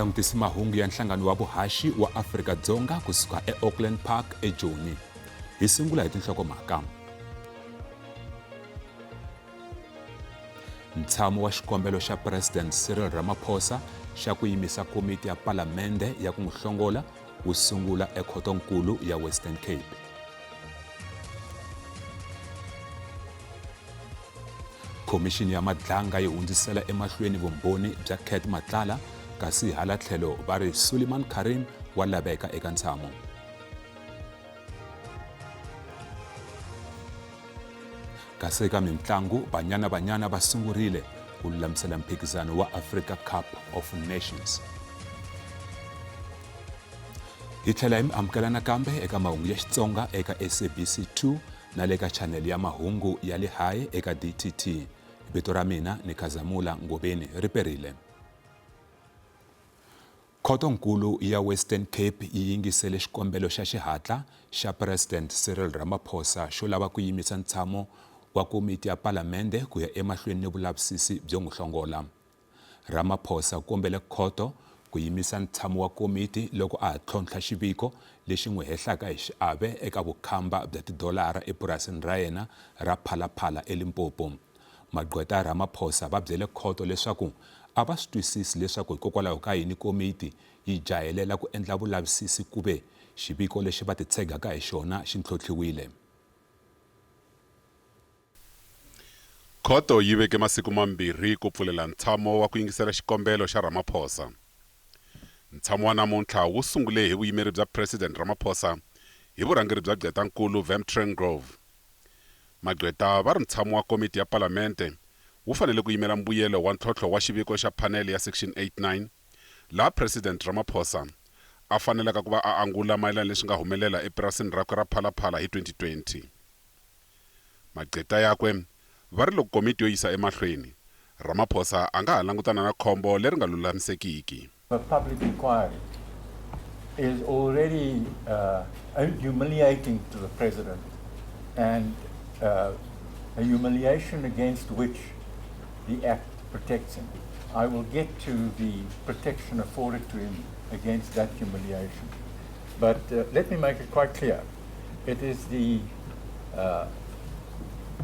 langutisi mahungu ya nhlangano wa vuhaxi wa Afrika-Dzonga kusuka eAuckland Park eJoni. Hi sungula hi tinhlokomhaka. Ntshamo wa xikombelo xa President Cyril Ramaphosa xa ku yimisa komiti ya palamende ya ku n'wi hlongola wu sungula ekhotonkulu ya Western Cape. Khomixini ya Madlanga yi hundzisela emahlweni vumbhoni bya Cat Matlala kasi hala tlhelo va ri Suleiman Karim wa laveka eka ntshamo. Kasi eka mintlangu, Banyana Banyana va sungurile ku lulamisela mphikizano wa Africa Cup of Nations. Hi tlhela hi mi amukela nakambe eka mahungu ya Xitsonga eka SABC 2 na le ka chanele ya mahungu ya le haye eka DTT. Vito ra mina ni Khazamula Ngobeni ri perile. Khotonkulu ya Western Cape yi yingisele xikombelo xa xihatla xa President Cyril Ramaphosa xo lava ku yimisa ntshamo wa komiti ya palamende ku ya emahlweni ni vulavisisi byo n'wi hlongola. Ramaphosa u kombele khoto ku yimisa ntshamo wa komiti loko a ha tlhontlha xiviko lexi n'wi hehlaka hi xiave eka vukhamba bya tidolara epurasini ra yena ra Phala Phala eLimpopo. Magqweta ya Ramaphosa va byele khoto leswaku a va swi twisisi leswaku hikokwalaho ka yini komiti yi jahelela ku endla vulavisisi kuve xiviko lexi va titshegaka hi xona xi ntlhontlhiwile. Khoto yi veke masiku mambirhi ku pfulela ntshamo wa ku yingisela xikombelo xa Ramaphosa. Ntshamo wa namuntlha wu sungule hi vuyimeri bya President Ramaphosa hi vurhangeri bya Gqwetankulu Vem Trengrove. Magqweta va ri ntshamo wa komiti ya Palamente wu fanele ku yimela mbuyelo wa ntlhontlho wa xiviko xa phanele ya Section 89 laha President Ramaphosa a fanelaka ku va a angula mayelana leswi nga humelela epurasini rakwe ra Phala Phala hi 2020. Magqweta yakwe va ri loko komiti yo yisa emahlweni, Ramaphosa a nga ha langutana na khombo leri nga lulamisekiki. A public inquiry is already humiliating to the president and a humiliation against which the act protects him. I will get to the protection afforded to him against that humiliation. But let me make it quite clear. It is the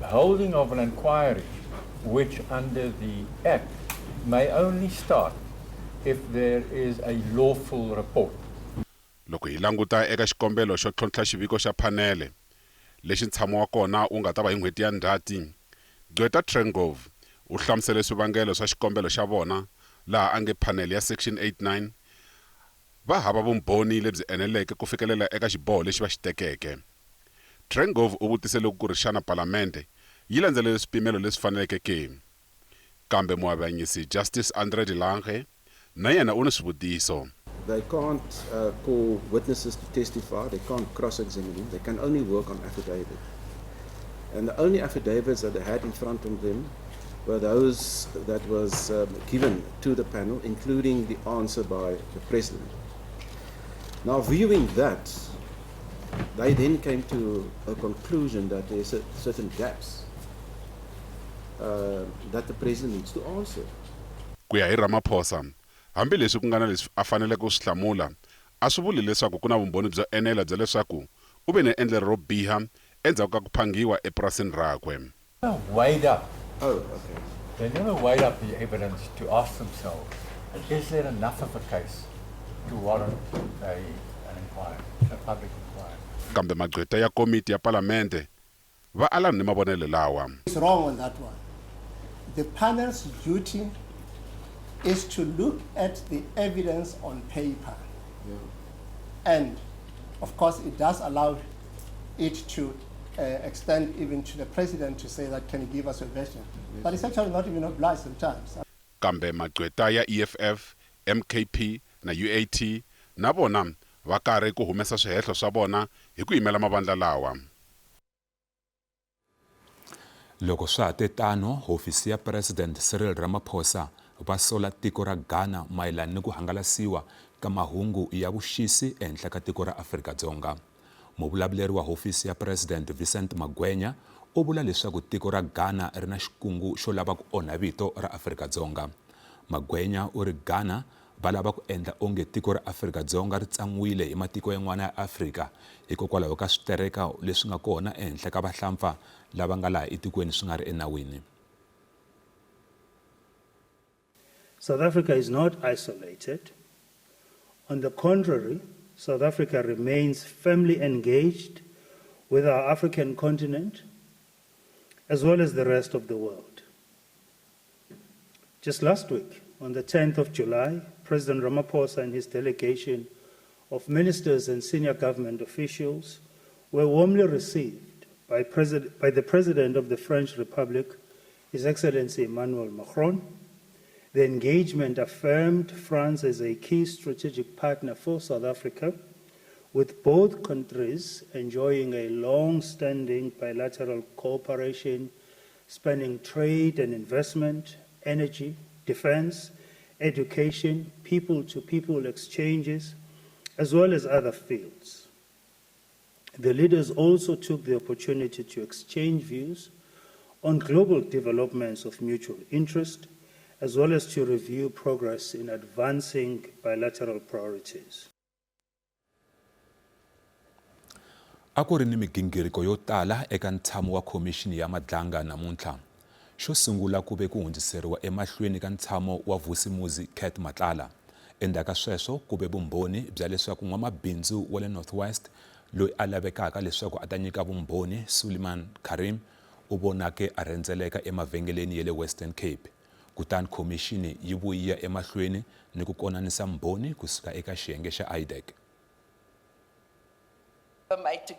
holding of an inquiry which under the Act may only start if there is a lawful report. Loko hi languta eka xikombelo xo tlhontlha xiviko xa phanele, lexi ntshamo wa kona wu nga ta va hi n'hweti ya Ndzhati, Gqweta Trengove u hlamusele swivangelo swa xikombelo xa vona laha a nge phanele ya Section 89 va hava vumbhoni lebyi eneleke ku fikelela eka xiboho lexi va xi tekeke. Trengove u vutise loko ku ri xana Palamende yi landzelele swipimelo leswi faneleke ke. Kambe muavanyisi Justice Andre de Lange na yena u ni swivutiso. They can't call witnesses to testify, they can't cross-examine him, they can only work on affidavit. And the only affidavits that they had in front of them were those that was given to the panel, including the answer by the president. Now, viewing that, they then came to a conclusion that there's certain gaps that the president needs to answer. Ku ya hi Ramaphosa, hambileswi ku nga na leswi a faneleke ku swi hlamula, a swi vuli leswaku ku na vumbhoni byo enela bya leswaku u ve ni endlelo ro biha endzhaku ka ku phanghiwa epurasini rakwe. Weighed up. Oh, okay. They never weighed up the evidence to ask themselves, is there enough of a case to warrant an inquiry, a public inquiry? Kambe magqweta ya komiti ya palamende va alana ni mavonelo lawa. Is wrong on that one. The panel's duty is to look at the evidence on paper. And of course it does allow it to extend even to the president to say that, can you give us a version? But it's actually not even obliged sometimes. Kambe magqweta ya EFF, MKP na UAT na vona va karhi ku humesa swihehlo swa vona hi ku yimela mavandla lawa. Loko swa ha te tano, hofisi ya President Cyril Ramaphosa va sola tiko ra Ghana mayelana ni ku hangalasiwa ka mahungu ya vuxisi ehenhla ka tiko ra Afrika-Dzonga. Muvulavuleri wa hofisi ya President Vincent Magwenya u vula leswaku tiko ra Ghana ri na xikungu xo lava ku onha vito ra Afrika-Dzonga. Magwenya u ri Ghana Va lava ku endla onge tiko ra Afrika-Dzonga ri tsan'wile hi matiko yan'wana ya Afrika hikokwalaho ka switereka leswi nga kona ehenhla ka vahlampfa lava nga laha etikweni swi nga ri enawini. South Africa is not isolated. On the contrary, South Africa remains firmly engaged with our African continent as well as the rest of the world. Just last week, on the 10th of July, President Ramaphosa and his delegation of ministers and senior government officials were warmly received by, by the President of the French Republic, His Excellency Emmanuel Macron. The engagement affirmed France as a key strategic partner for South Africa, with both countries enjoying a long standing bilateral cooperation spanning trade and investment, energy, defense, education, people to people exchanges, as well as other fields. The leaders also took the opportunity to exchange views on global developments of mutual interest, as well as to review progress in advancing bilateral priorities. A ku ri ni migingiriko yo tala eka ntshamo wa Khomixini ya Madlanga namuntlha. Xo sungula ku ve ku hundziseriwa emahlweni ka ntshamo wa Vusimuzi Cat Matlala. Endzhaku ka sweswo ku ve vumbhoni bya leswaku n'wamabindzu wa le North West loyi a lavekaka leswaku a ta nyika vumbhoni Suliman Carrim u vonake a rhendzeleka emavhengeleni ya le Western Cape. Kutani khomixini yi vuye yi ya emahlweni ni ku konanisa mbhoni ku suka eka xiyenge xa IDAC.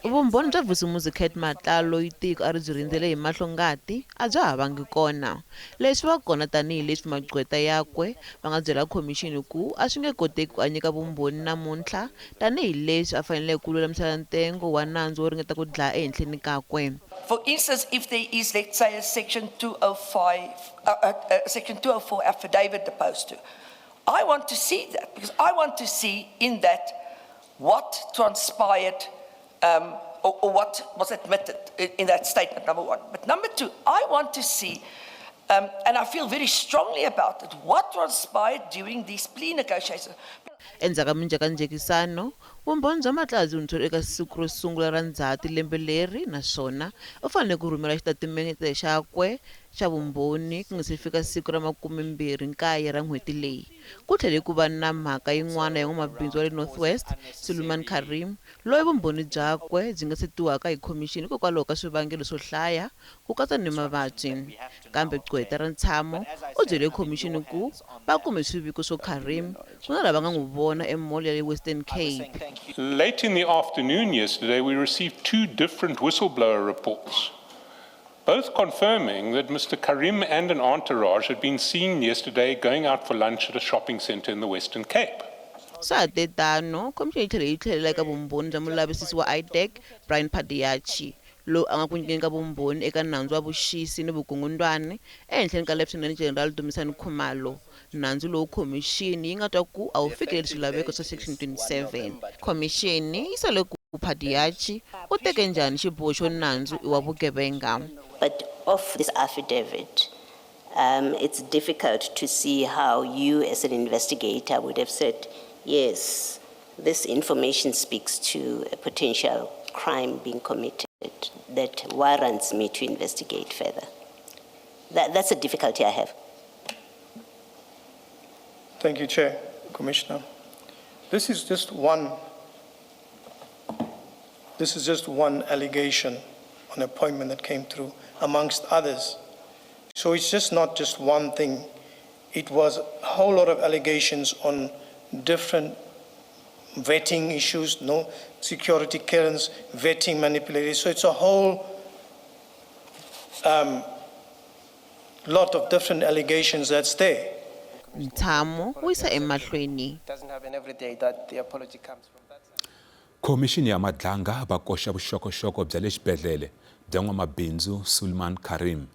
Vumbhoni bya Vusimuzi Cat Matlala loyi tiko a ri byi rindzele hi mahlo-ngati a bya ha vangi kona. Leswi va kona tanihi leswi magqweta yakwe va nga byela khomixini ku a swi nge koteki ku a nyika vumbhoni namuntlha tanihi leswi a faneleke ku lulamisela ntengo wa nandzu wo ringeta ku dlaya ehenhleni kakwe. For instance, if there is, let's say, a section 205, section 204 affidavit deposed to, I want to see that because I want to see in that what transpired or what was admitted in that statement, number one. But number two, I want to see, and I feel very strongly about it, what transpired during these plea negotiations. Endzhaku ka minjhekanjhekisano, vumbhoni bya Matlala byi hundziseriwe eka siku ro sungula ra Ndzhati lembe leri naswona u fanele ku rhumela xitatimende xakwe xa vumbhoni ku nga si fika siku ra 29 ra n'hweti leyi. Ku tlhele ku va na mhaka yin'wana ya n'wamabindzu wa le North West, Suliman Carrim, loyi vumbhoni byakwe byi nga si tiwaka hi khomixini hikokwalaho ka swivangelo swo hlaya, ku katsa ni mavabyi. Kambe gqweta ra ntshamo u byele khomixini ku va kume swiviko swo Carrim ku na lava nga n'wi vona emall ya le Western Cape. Late in the afternoon yesterday, we received two different whistleblower reports, both confirming that Mr. Carrim and an entourage had been seen yesterday going out for lunch at a shopping centre in the Western Cape. Swa ha te tano, khomixini yi tlhele yi tlhelela eka vumbhoni bya mulavisisi wa IDAC, Brian Padayachee, loyi a nga ku nyikeni ka vumbhoni eka nandzu wa vuxisi ni vukungundwani ehenhleni ka Lieutenant General Dumisani Khumalo, nandzu lowu khomixini yi nga twa ku a wu fikeleli swilaveko swa Section 27. Khomixini yi sole ku Padayachee u teke njhani xiboho xo nandzu i wa vugevenga. But off this affidavit, it's difficult to see how you as an investigator would have said, yes, this information speaks to a potential crime being committed that warrants me to investigate further. That's a difficulty I have. Thank you, Chair, Commissioner. This is just one. This is just one allegation on appointment that came through, amongst others. So it's just not just one thing. It was a whole lot of allegations on different vetting issues, no security clearance, vetting manipulated. So it's a whole lot of different allegations that's there. Ntshamo wu yisa emahlweni. Khomixini ya Madlanga va koxa vuxokoxoko bya le xibedhlele bya n'wamabindzu Suliman Carrim.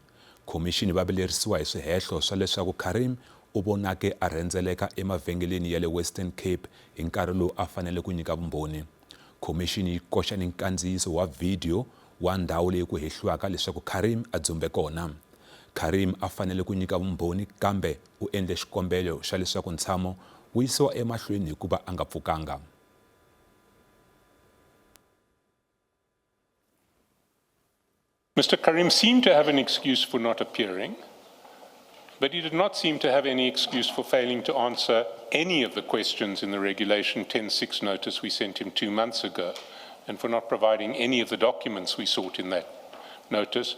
Khomixini va vilerisiwa hi swihehlo swa leswaku Carrim u vonake a rhendzeleka emavhengeleni ya le Western Cape hi nkarhi lowu a fanele ku nyika vumbhoni. Khomixini yi koxa ni nkandziyiso wa vhidiyo wa ndhawu leyi ku hehliwaka leswaku Carrim a dzumbe kona. Carrim a fanele ku nyika vumbhoni kambe u endle xikombelo xa leswaku ntshamo wu yisiwa emahlweni hikuva a nga pfukanga. Mr. Carrim seemed to have an excuse for not appearing, but he did not seem to have any excuse for failing to answer any of the questions in the Regulation 10.6 notice we sent him 2 months ago, and for not providing any of the documents we sought in that notice,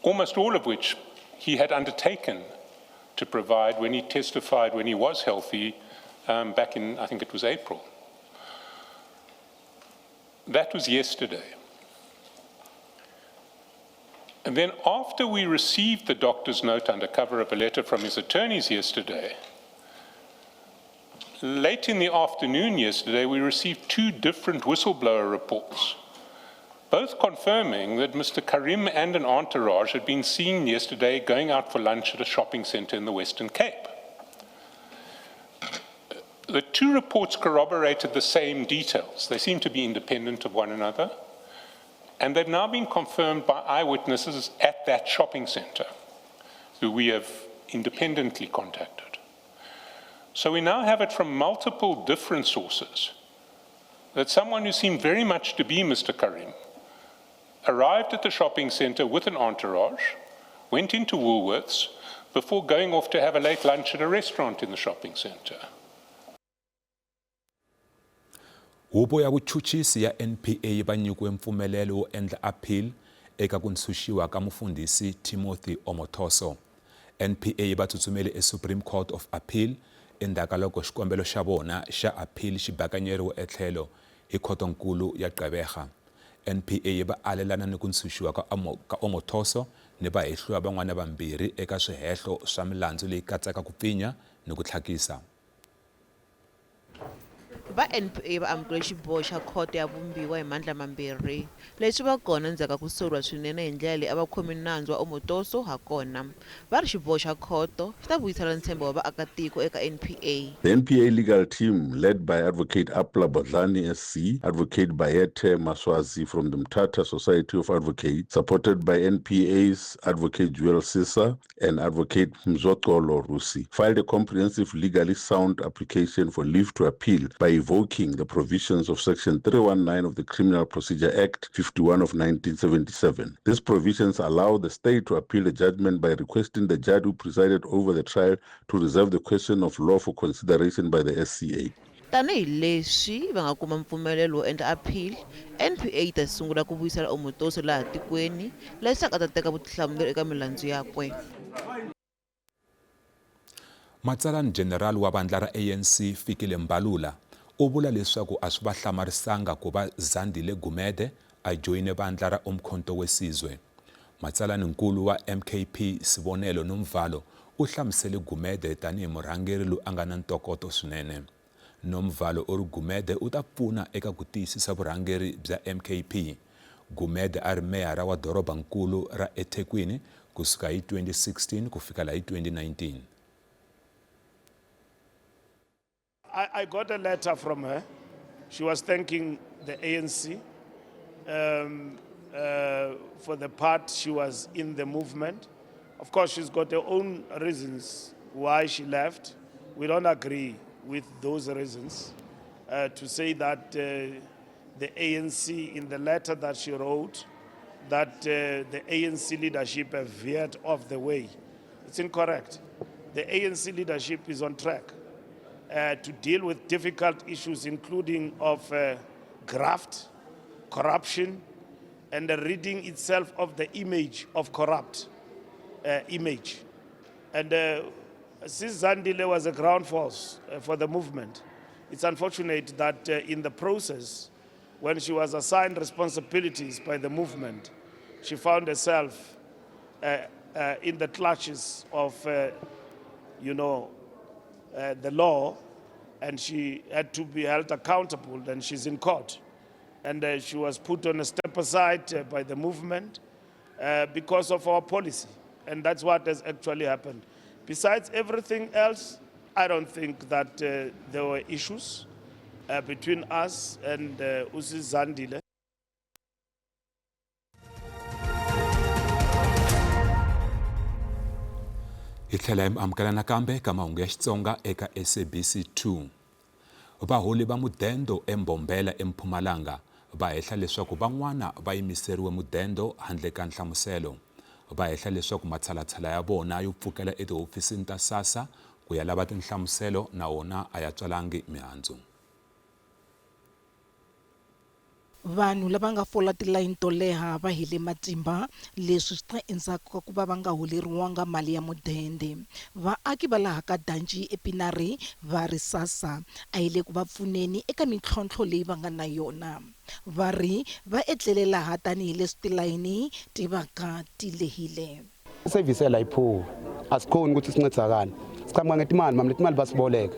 almost all of which he had undertaken to provide when he testified when he was healthy back in, I think it was April. That was yesterday. And then after we received the doctor's note under cover of a letter from his attorneys yesterday, late in the afternoon yesterday, we received 2 different whistleblower reports, both confirming that Mr. Carrim and an entourage had been seen yesterday going out for lunch at a shopping center in the Western Cape. The 2 reports corroborated the same details. They seem to be independent of one another. And they've now been confirmed by eyewitnesses at that shopping center, who we have independently contacted. So we now have it from multiple different sources that someone who seemed very much to be Mr. Carrim arrived at the shopping center with an entourage, went into Woolworths, before going off to have a late lunch at a restaurant in the shopping center. Huvo ya vuchuchisi ya NPA va nyikiwe mpfumelelo wo endla appeal eka ku ntshunxiwa ka mufundhisi Timothy Omotoso. NPA va tsutsumele eSupreme Court of Appeal endzhaku ka loko xikombelo xa vona xa appeal xi bakanyeriwe etlhelo hi khotonkulu ya Gqeberha. NPA va alelana ni ku ntshunxiwa ka Omotoso ni vahehliwa van'wana vambirhi eka swihehlo swa milandzu leyi katsaka ku pfinya ni ku tlhakisa. Va NPA va amukele xiboho xa khoto ya vumbiwa hi mandla mambirhi, leswi va kona endzhaku ka ku soriwa swinene hi ndlela leyi a va khomi nandzu wa Omotoso ha kona. Va ri xiboho xa khoto xi ta vuyisela ntshembo wa vaakatiko eka NPA. The NPA legal team, led by Advocate Apla Bodlani SC, Advocate Bayethe Maswazi from the Mthatha Society of Advocates, supported by NPA's Advocate Joel Sisa and Advocate Mzwakolo Rusi, filed a comprehensive legally sound application for leave to appeal by evoking the provisions of Section 319 of the Criminal Procedure Act 51 of 1977. These provisions allow the state to appeal a judgment by requesting the judge who presided over the trial to reserve the question of law for consideration by the SCA. Tanihi leswi va nga kuma mpfumelelo wo endla appeal, NPA yi ta sungula ku vuyisela Omotoso laha tikweni leswaku a ta teka vutihlamuleri eka milandzu yakwe. Matsalani General wa vandla ra ANC Fikile Mbalula u vula leswaku a swi va hlamarisanga ku va Zandile Gumede a joyine vandla ra Umkhonto weSizwe. Matsalani nkulu wa MKP Sibonelo Nomvalo u hlamusele Gumede tanihi murhangeri loyi a nga na ntokoto swinene. Nomvalo u ri Gumede u ta pfuna eka ku tiyisisa vurhangeri bya MKP. Gumede a ri meyara wa dorobankulu ra eThekwini kusuka hi 2016 ku fikela hi 2019. I got a letter from her. She was thanking the ANC for the part she was in the movement. Of course, she's got her own reasons why she left. We don't agree with those reasons. To say that the ANC, in the letter that she wrote, that the ANC leadership have veered off the way. It's incorrect. The ANC leadership is on track to deal with difficult issues, including of graft, corruption, and the reading itself of the image of corrupt image. And since Zandile was a ground force for the movement, it's unfortunate that in the process, when she was assigned responsibilities by the movement, she found herself in the clutches of, the law, and she had to be held accountable, and she's in court. And she was put on a step aside by the movement because of our policy. And that's what has actually happened. Besides everything else, I don't think that there were issues between us and Usi Zandile. Hi tlhela hi mi amukela nakambe ka mahungu ya Xitsonga eka SABC 2. Vaholi va mudendo eMbombela eMpumalanga va hehla leswaku van'wana va yimiseriwe mudendo handle ka nhlamuselo. Va hehla leswaku matshalatshala ya vona yo pfukela etihofisini ta SASSA ku ya lava tinhlamuselo na wona a ya tswalangi mihandzu. Vanhu lava nga fola tilayini to leha va hele matimba. Leswi swi ta endzhaku ka ku va va nga holeriwanga mali ya mudende. Vaaki va laha ka Danji ePinari va ri SASSA a yi le ku va pfuneni eka mintlhontlho leyi va nga na yona. Va ri va etlele laha tanihileswi tilayini ti vaka ti lehile. Isevisi la iphuwa asikhoni ukuthi sincedakale siqhamuka ngetimali mama letimali basiboleka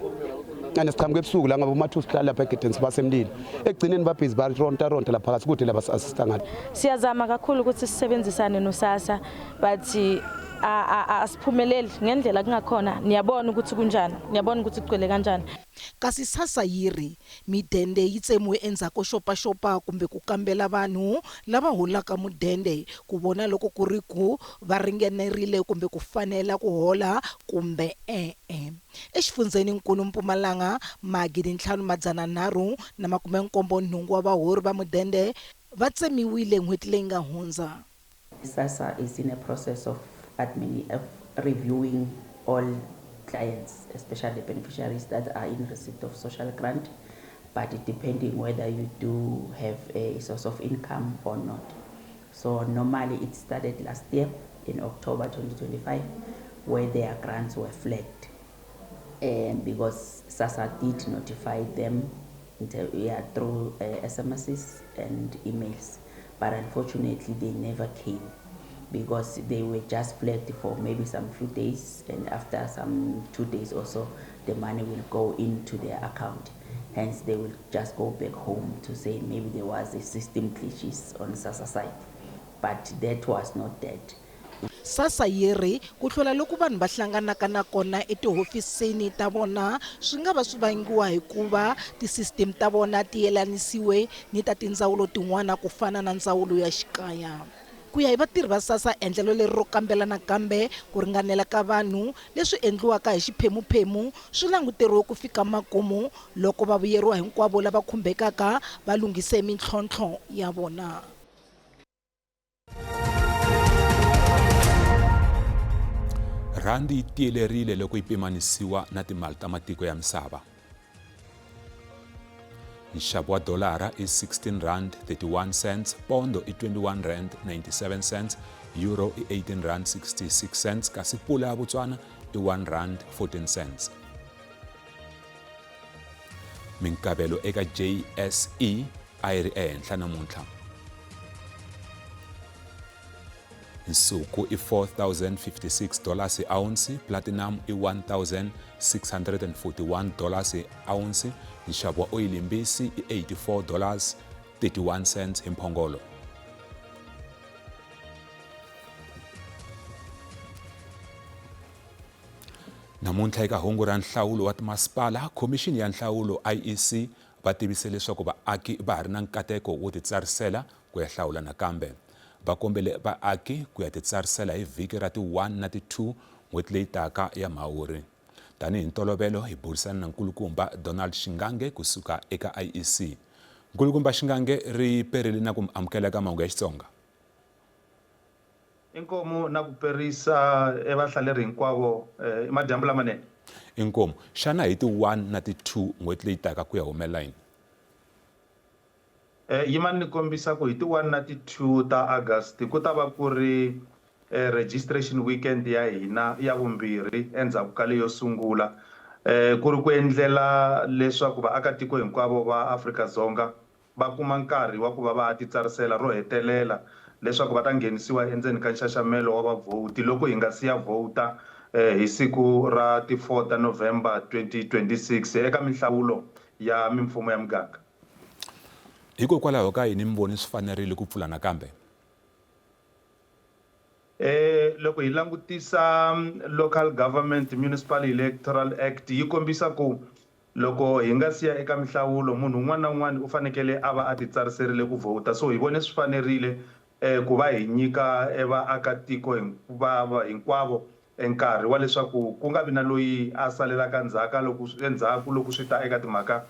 and siqhamuka ebusuku la ngabe uma-two sihlala lapha egedeni sibasemlilo ekugcineni babhizi baronta ronta lapha phakathi kude laba si-assista ngathi Siyazama kakhulu ukuthi sisebenzisane noSASSA but asiphumeleli ngendlela kungakhona. Niyabona ukuthi kunjani, niyabona ukuthi kugcwele kanjani. Kasi SASSA yi ri, Midende yi tsemiwe endzhaku ko xopaxopa kumbe ku kambela vanhu lava holaka mudende ku vona loko ku ri ku va ringanerile kumbe ku fanela ku hola kumbe e-e. Exifundzheninkulu Mpumalanga, magidintlhanu madzana nharhu na makume nkombo nhungu wa vahori va mudende va tsemiwile n'hweti leyi nga hundza. SASSA is in a process of admin of reviewing all clients, especially beneficiaries that are in receipt of social grant, but depending whether you do have a source of income or not. So normally it started last year in October 2025, where their grants were flagged. Because SASSA did notify them through SMSs and emails, but unfortunately they never came because they were just flagged for maybe some few days, and after some 2 days or so, the money will go into their account. Hence, they will just go back home to say maybe there was a system glitches on SASSA side, but that was not that. SASSA yi ri ku hlwela loku vanhu va hlanganaka na kona etihofisini ta vona swi nga va swi vangiwa hi ku va tisisiteme ta vona ti yelanisiwe ni ta tindzawulo tin'wana ku fana na ndzawulo ya xikaya. Ku ya hi vatirhi va SASSA, endlelo leri ro kambela nakambe ku ringanela ka vanhu leswi endliwaka hi xiphemuphemu swi languteriwe ku fika makumu loko vavuyeriwa hinkwavo lava khumbekaka va lunghise mintlhontlho ya vona. Rhandi yi tiyelerile loko yi pimanisiwa na timali ta matiko ya misava. Nxavo wa dolara i 16 rand 31 cents, pondo i 21 rand 97 cents, euro i 18 rand 66 cents kasi pula ya Botswana i 1 rand 14 cents. Minkavelo eka JSE a yi ri ehenhla namuntlha. Nsuku i 4056 dollars hi ounce, platinum i 1641 dollars hi ounce, nxavo wa oyili mbisi i 84 dollars 31 cents hi mphongolo. Namuntlha eka hungu ra nhlawulo wa timasipala, Khomixini ya Nhlawulo, IEC, va tivise leswaku vaaki va ha ri na nkateko wo titsarisela ku ya hlawula nakambe. Va kombele vaaki ku ya titsarisela hi vhiki ra ti 1 na ti 2 n'hweti leyi taka ya Mhawuri. Tanihi ntolovelo hi burisana na Nkulukumba Donald Shingange ku suka eka IEC. Nkulukumba Shingange ri perile na ku mi amukela eka mahungu ya Xitsonga. Inkomu na ku perisa evahlaleri hinkwavo i madyambu lamanene. Inkomu, xana hi ti 1 na ti 2 n'hweti leyi taka ku ya humelela yini? Yimani ni kombisa ku hi ti 1 na ti 2 ta August ku ta va ku ri registration weekend ya hina ya vumbirhi endzhaku ka leyo sungula, ku ri ku endlela leswaku vaakatiko hinkwavo va Afrika-Dzonga va kuma nkarhi wa ku va va ya titsarisela ro hetelela leswaku va ta nghenisiwa endzeni ka nxaxamelo wa vavhoti loko hi nga si ya vhota hi siku ra ti 4 ta November 2026 eka minhlawulo ya mimfumo ya miganga. Hikokwalaho ka yini mi vone swi fanerile ku pfula nakambe? Loko hi langutisa Local Government Municipal Electoral Act yi kombisa ku Loko hi nga si ya eka minhlawulo, munhu un'wana na un'wana u fanekele a va a titsariserile ku vhota. So hi vone swi fanerile ku va hi nyika vaakatiko hinkwavo nkarhi wa leswaku ku nga vi na loyi a salelaka ndzhaka loko endzhaku loko swi ta eka timhaka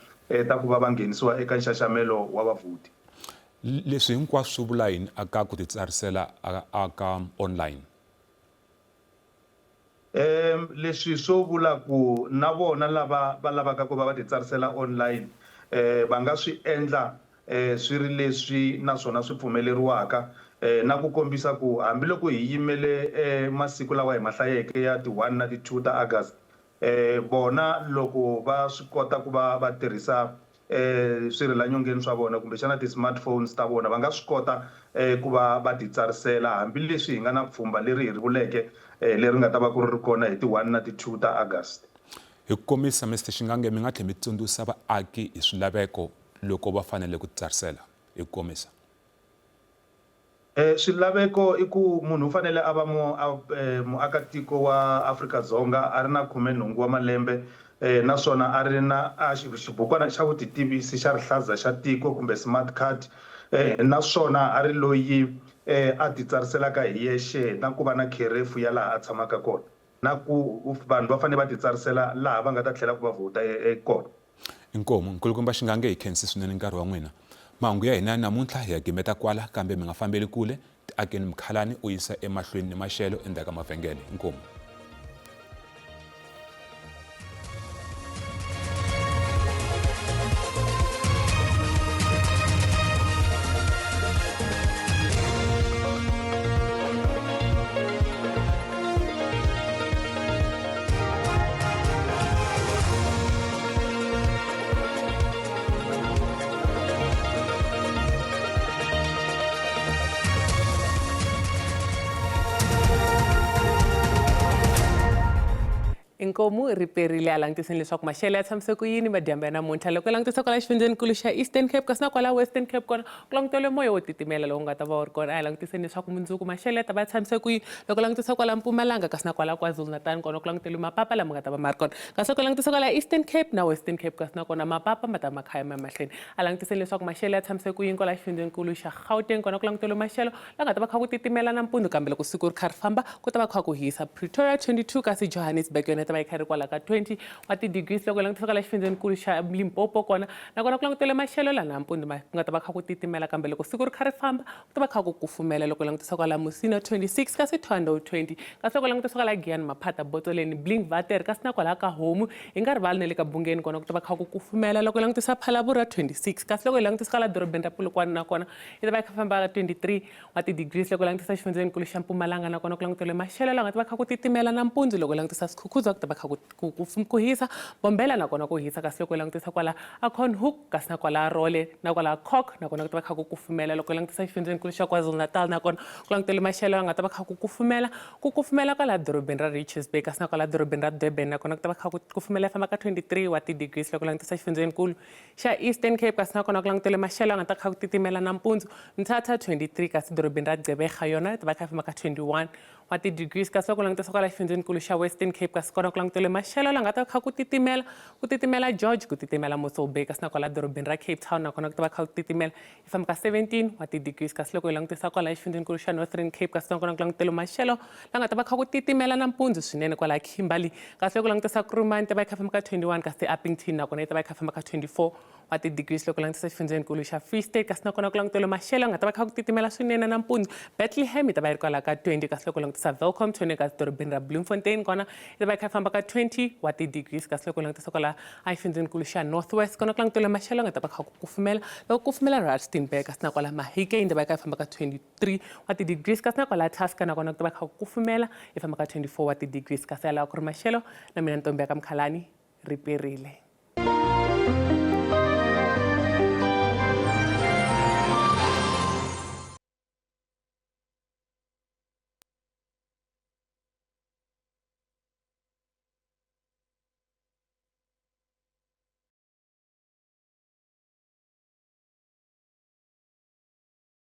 ta ku va va nghenisiwa eka nxaxamelo wa vavhoti. Leswi hinkwaswo swi vula yini aka ku titsarisela aka online? Leswi swo vula ku na vona lava va lavaka ku va va titsarisela online va nga swi endla swi ri leswi naswona swi pfumeleriwaka na ku kombisa ku hambiloko hi yimele masiku lawa hi ma hlayeke ya ti 1 na ti 2 ta August, vona loko va swi kota ku va va tirhisa swirhelanyongeni swa vona kumbexana ti-smartphones ta vona va nga swi kota ku va va titsarisela hambileswi hi nga na pfhumba leri hi ri vuleke leri nga ta va ku ri ri kona hi ti 1 na ti 2 ta August. Hi ku komisa, Mister Xingange, mi nga tlhela mi tsundzuxa vaaki hi swilaveko loko va fanele ku titsarisela? Hi ku komisa. Swilaveko i ku munhu u fanele a va muakatiko wa Afrika-Dzonga a ri na 18 wa malembe naswona a ri na xibukwana xa vutitivisi xa rihlaza xa tiko kumbe smart card naswona a ri loyi a titsariselaka hi yexe na ku va na kherefu ya laha a tshamaka kona na ku vanhu va fanele va titsarisela laha va nga ta tlhela ku va vhota kona. Inkomu, Nkulukumba Xingange hi khensi swinene nkarhi wa n'wina. Mahungu ya hina ya namuntlha hi ya gimeta kwala kambe mi nga fambeli kule, Tiakeni Mkhalani u yisa emahlweni ni maxelo endzhaku ka mavhengele. Inkomu. Inkomu ri perile a langutiseni leswaku maxelo ya tshamise ku yini madyambu ya namuntlha loko langutisa kwala xifundzhenikulu xa Eastern Cape kasi na kwala Western Cape kona ku languteriwe moya wo titimela lowu nga ta va wu ri kona a hi langutiseni leswaku mundzuku maxelo ya ta va ya tshamise ku yini loko langutisa kwala Mpumalanga kasi na kwala KwaZulu-Natal kona ku languteriwe mapapa lama nga ta va ma ri kona kasi loko langutisa kwala Eastern Cape na Western Cape kasi na kona mapapa ma ta va ma kha ya ma mahlweni a langutiseni leswaku maxelo ya tshamise ku yini kwala xifundzhenikulu xa Gauteng kona ku languteriwe maxelo la nga ta va kha ku titimela nampundzu kambe loko siku ri kha ri famba ku ta va kha ku hisa Pretoria 22 kasi Johannesburg yona yi ta va yi kha ri kwala ka 20 wa ti-degrees loko hi langutisa kwala xifundzhenikulu xa Limpopo kona nakona ku langutele maxelo la nampundzu ma ku nga ta va kha ku titimela kambe loko siku ri kha ri famba ku ta va kha ku kufumela loko langutisa kwala Musina 26 kasi Thohoyandou 20 kasi loko langutisa kwala Giyani Maphata Botsoleni Blinkwater kasi na kwala ka Homu hi nga rivali na le ka Bungeni kona ku ta va kha ku kufumela loko langutisa Phalaborwa 26 kasi loko hi langutisa kwala dorobeni ra Polokwane nakona yi ta va yi kha famba ka 23 wa ti-degrees loko langutisa xifundzhenikulu xa Mpumalanga nakona ku langutele maxelo lawa nga ta va kha ku titimela nampundzu loko langutisa Skhukhuza ku ta va kha ku hisa Bombela nakona ku hisa kasi loko langutisa kwala Acornhoek kasi na kwala Role na kwala Coke nakona ku ta va kha ku kufumela loko langutisa xifundzhenikulu xa KwaZulu-Natal nakona ku langutele maxelo lawa nga ta va kha ku kufumela ku kufumela kwala dorobeni ra Richards Bay kasi na kwala dorobeni ra Durban nakona ku ta va kha ku kufumela famba ka 23 wa ti-degrees loko langutisa xifundzhenikulu xa Eastern Cape kasi nakona ku langutele maxelo ya nga ta kha ku titimela nampundzu Mthatha 23 kasi dorobeni ra Gqeberha yona yi ta va kha yi famba ka 21 wa ti-degrees kasi loko langutisa kwala xifundzhenikulu xa Western Cape kasi kona ku langutele maxelo la nga ta kha ku titimela ku titimela George ku titimela Mossel Bay kasi na kwala dorobeni ra Cape Town nakona ku ta va kha ku titimela yi famba ka 17 wa ti-degrees kasi loko hi langutisa kwala xifundzhenikulu xa Northern Cape kasi nakona ku langutele maxelo la nga ta va kha ku titimela nampundzu swinene kwala Kimberley kasi loko langutisa Kuruman yi ta va yi kha famba ka 21 kasi Upington nakona yi ta va yi kha famba ka 24 wa ti-degrees loko langutisa xifundzhenikulu xa Free State kasi nakona ku langutele maxelo nga ta va kha ku titimela swinene nampundzu Bethlehem yi ta va yi ri kwala ka 20 kasi loko langutisa Welkom 20 kasi dorobeni ra Bloemfontein kona yi ta va yi kha yi famba ka 20 wa ti-degrees kasi loko langutisa kwala exifundzhenikulu xa North West kona ku langutele maxelo nga ta va kha ku kufumela loko kufumela Rustenburg kasi na kwala Mahikeng yi ta va yi kha yi famba ka 23 wa ti-degrees kasi na kwala Tusker nakona ku ta va kha ku kufumela yi famba ka 24 wa ti-degrees kasi yalawa ku ri maxelo na mina ntombi ya ka Mkhalani ri perile.